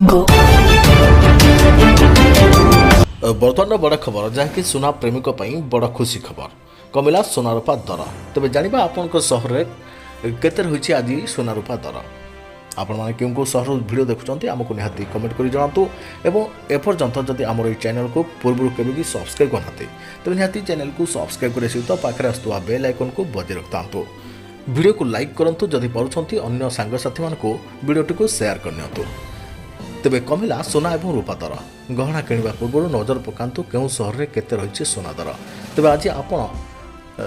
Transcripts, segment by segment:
Go. ବର୍ତ୍ତମାନର ବଡ଼ ଖବର, ଯାହାକି ସୁନା ପ୍ରେମିକ ପାଇଁ ବଡ଼ ଖୁସି ଖବର। କମିଲା ସୁନା ରୂପା ଦର। ତେବେ ଜାଣିବା ଆପଣଙ୍କ ସହରରେ କେତେ ରହିଛି ଆଜି ସୁନା ରୂପା ଦର। ଆପଣମାନେ କେଉଁ କେଉଁ ସହରରୁ ଭିଡ଼ିଓ ଦେଖୁଛନ୍ତି, ଆମକୁ ନିହାତି କମେଣ୍ଟ କରି ଜଣାନ୍ତୁ ଏବଂ ଏପର୍ଯ୍ୟନ୍ତ ଯଦି ଆମର ଏହି ଚ୍ୟାନେଲକୁ ପୂର୍ବରୁ କେବେ ବି ସବସ୍କ୍ରାଇବ୍ କରିନାହାନ୍ତି, ତେବେ ନିହାତି ଚ୍ୟାନେଲକୁ ସବସ୍କ୍ରାଇବ୍ କରିବା ସହିତ ପାଖରେ ଆସୁଥିବା ବେଲ୍ ଆଇକନ୍କୁ ବଜାଇ ରଖିଥାନ୍ତୁ। ଭିଡ଼ିଓକୁ ଲାଇକ୍ କରନ୍ତୁ, ଯଦି ପାରୁଛନ୍ତି ଅନ୍ୟ ସାଙ୍ଗସାଥିମାନଙ୍କୁ ଭିଡ଼ିଓଟିକୁ ସେୟାର କରିନିଅନ୍ତୁ। ତେବେ କମିଲା ସୁନା ଏବଂ ରୂପା ଦର। ଗହଣା କିଣିବା ପୂର୍ବରୁ ନଜର ପକାନ୍ତୁ କେଉଁ ସହରରେ କେତେ ରହିଛି ସୁନା ଦର। ତେବେ ଆଜି ଆପଣ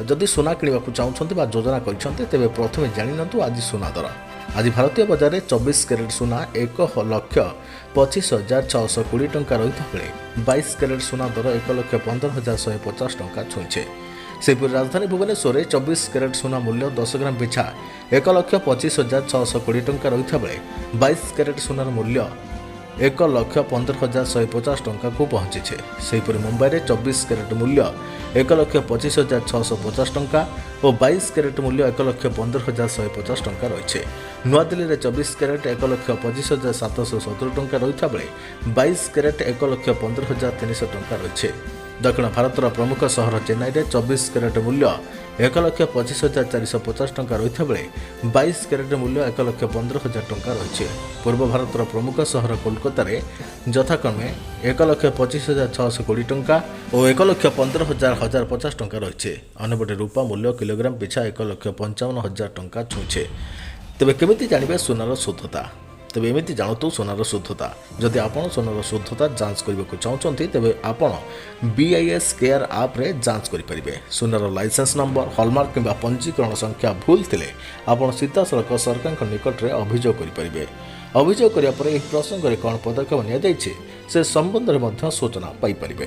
ଯଦି ସୁନା କିଣିବାକୁ ଚାହୁଁଛନ୍ତି ବା ଯୋଜନା କରିଛନ୍ତି, ତେବେ ପ୍ରଥମେ ଜାଣିନିଅନ୍ତୁ ଆଜି ସୁନା ଦର। ଆଜି ଭାରତୀୟ ବଜାରରେ 24 କ୍ୟାରେଟ୍ ସୁନା 1,25,620 ଟଙ୍କା ରହିଥିବା ବେଳେ 22 କ୍ୟାରେଟ୍ ସୁନା ଦର 1,15,150 ଟଙ୍କା ଛୁଇଁছে। ସେହିପରି ରାଜଧାନୀ ଭୁବନେଶ୍ୱରରେ 24 କ୍ୟାରେଟ୍ ସୁନା ମୂଲ୍ୟ 10 ଗ୍ରାମ ପିଛା 1,25,620 ଟଙ୍କା ରହିଥିବା ବେଳେ 22 କ୍ୟାରେଟ୍ ସୁନାର ମୂଲ୍ୟ 1,15,150 ଟଙ୍କାକୁ ପହଞ୍ଚିଛି। ସେହିପରି ମୁମ୍ବାଇରେ 24 କ୍ୟାରେଟ୍ ମୂଲ୍ୟ 1,25,650 ଟଙ୍କା ଓ 22 କ୍ୟାରେଟ୍ ମୂଲ୍ୟ 1,15,150 ଟଙ୍କା ରହିଛି। ନୂଆଦିଲ୍ଲୀରେ 24 କ୍ୟାରେଟ୍ 1,25,770 ଟଙ୍କା ରହିଥିବା ବେଳେ 22 କ୍ୟାରେଟ୍ 1,15,300 ଟଙ୍କା ରହିଛି। ଦକ୍ଷିଣ ଭାରତର ପ୍ରମୁଖ ସହର ଚେନ୍ନାଇରେ 24 କ୍ୟାରେଟ୍ ମୂଲ୍ୟ 1,25,450 ଟଙ୍କା ରହିଥିବା ବେଳେ 22 କ୍ୟାରେଟ୍ ମୂଲ୍ୟ 1,15,000 ଟଙ୍କା ରହିଛି। ପୂର୍ବ ଭାରତର ପ୍ରମୁଖ ସହର କୋଲକାତାରେ ଯଥାକ୍ରମେ 1,25,620 ଟଙ୍କା ଓ 1,15,050 ଟଙ୍କା ରହିଛି। ଅନ୍ୟପଟେ ରୂପା ମୂଲ୍ୟ କିଲୋଗ୍ରାମ ପିଛା 1,55,000 ଟଙ୍କା ଛୁଇଁଛି। ତେବେ କେମିତି ଜାଣିବେ ସୁନାର ଶୁଦ୍ଧତା? ତେବେ ଏମିତି ଜାଣନ୍ତୁ ସୁନାର ଶୁଦ୍ଧତା। ଯଦି ଆପଣ ସୁନାର ଶୁଦ୍ଧତା ଯାଞ୍ଚ କରିବାକୁ ଚାହୁଁଛନ୍ତି, ତେବେ ଆପଣ ବିଆଇଏସ୍ କେୟାର ଆପ୍ରେ ଯାଞ୍ଚ କରିପାରିବେ। ସୁନାର ଲାଇସେନ୍ସ ନମ୍ବର, ହଲମାର୍କ କିମ୍ବା ପଞ୍ଜୀକରଣ ସଂଖ୍ୟା ଭୁଲ ଥିଲେ ଆପଣ ସିଧାସଳଖ ସରକାରଙ୍କ ନିକଟରେ ଅଭିଯୋଗ କରିପାରିବେ। ଅଭିଯୋଗ କରିବା ପରେ ଏହି ପ୍ରସଙ୍ଗରେ କ'ଣ ପଦକ୍ଷେପ ନିଆଯାଇଛି, ସେ ସମ୍ବନ୍ଧରେ ମଧ୍ୟ ସୂଚନା ପାଇପାରିବେ।